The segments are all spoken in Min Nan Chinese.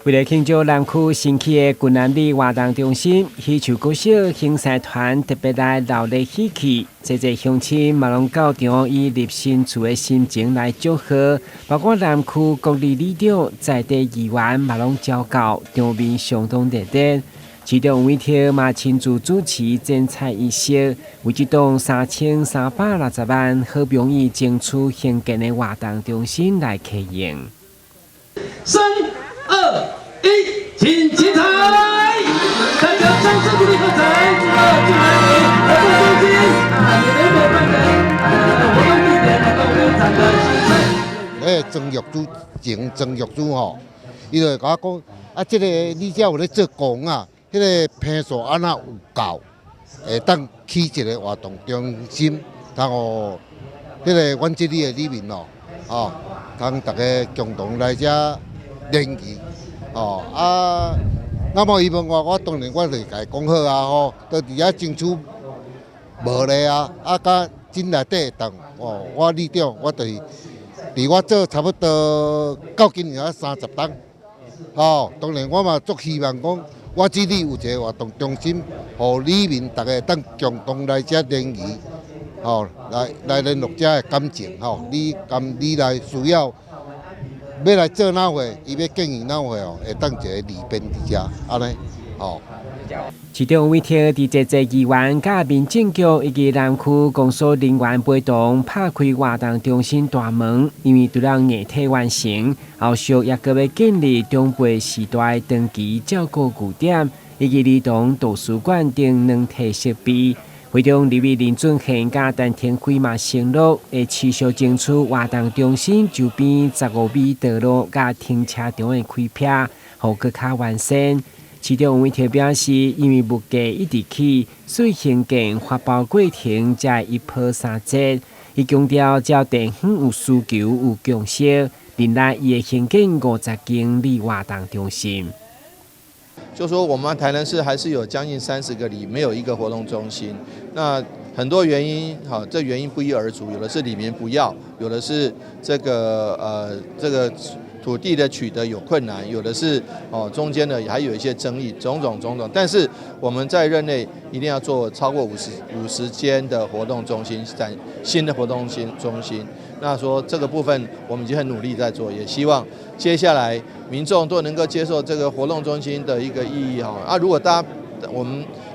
為了慶祝南區新起的郡南里活動中心，喜樹國小興獅團特別來鬧熱喜氣，濟濟鄉親嘛攏到場以立新厝的心情來祝賀，包括南區各里里長、在地議員嘛攏召到，場面相當熱烈。市長委託嘛親自主持剪彩儀式，為這棟3360萬好不容易爭取興建的活動中心來啟用。三二一，請剪彩！大家掌聲鼓勵喝彩！進來活動中心，啊，也沒伙伴們，活動地點來到我們展的那個曾玉珠，前曾玉珠吼，伊就會共我講，啊，這個你遮有咧做工啊，彼個坪數按怎有夠，會當起一個活動中心，通予彼個阮這裡的里民哦，哦，通逐家共同來遮聯誼，哦啊，那麼伊問我，我當然我就共伊講好啊吼，都佇遐爭取無咧啊，啊，佮真內底會當，哦，我里長我就是佇我做差不多到今年30冬，吼，當然我嘛足希望講，我這裡有一個活動中心，予里民逐家當共同來遮聯誼，吼，來聯絡遮的感情，吼，你甘你來需要欲來做哪貨，伊欲建議哪貨哦，會當一個利便佇遮，按呢，吼。市長委託佇濟濟議員佮民政局以及南區公所人員陪同拍開活動中心大門，因為除了硬體完成，後續也閣欲建立長輩世代長期照顧據點，以及兒童圖書館等軟體設備。會中立委林俊憲佮陳亭妃嘛承諾，會持續爭取活動中心周邊15米道路佮停車場的開闢，予閣較完善。市長委託表示，因為物價一直起，所以興建發包過程才會一波三折。伊強調，只要地方有需求、有共識，任內伊會興建50間里活動中心。就說我們台南市還是有將近30個里沒有一個活動中心，那很多原因，哈，這原因不一而足，有的是里民不要，有的是這個土地的取得有困難，有的是哦中間呢還有一些爭議，種種種種。但是我們在任內一定要做超過50間的活動中心，在新的活動中心。那說這個部分我們已經很努力在做，也希望接下來民眾都能夠接受這個活動中心的一個意義哈。啊，如果大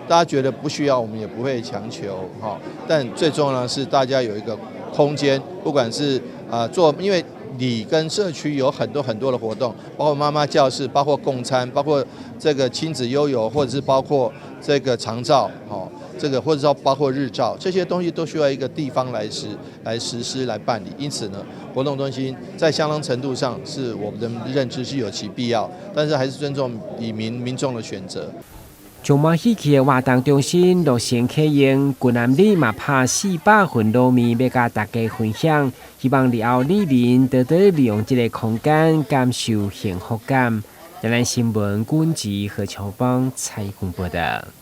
家覺得不需要，我們也不會強求哈。但最重要的是大家有一個空間，不管是啊做，因為里跟社區有很多很多的活動，包括媽媽教室，包括共餐，包括這個親子悠遊，或者是包括這個長照，哈，這個或者說包括日照，這些東西都需要一個地方來實施來辦理。因此呢，活動中心在相當程度上是我們的認知是有其必要，但是還是尊重里民民眾的選擇。充滿喜氣的活動中心落成啟用，郡南里嘛拍400份滷麵欲共大家分享，希望日後里民多多利用這個空間，感受幸福感。台南新聞，軍籍何秋邦採訪報道。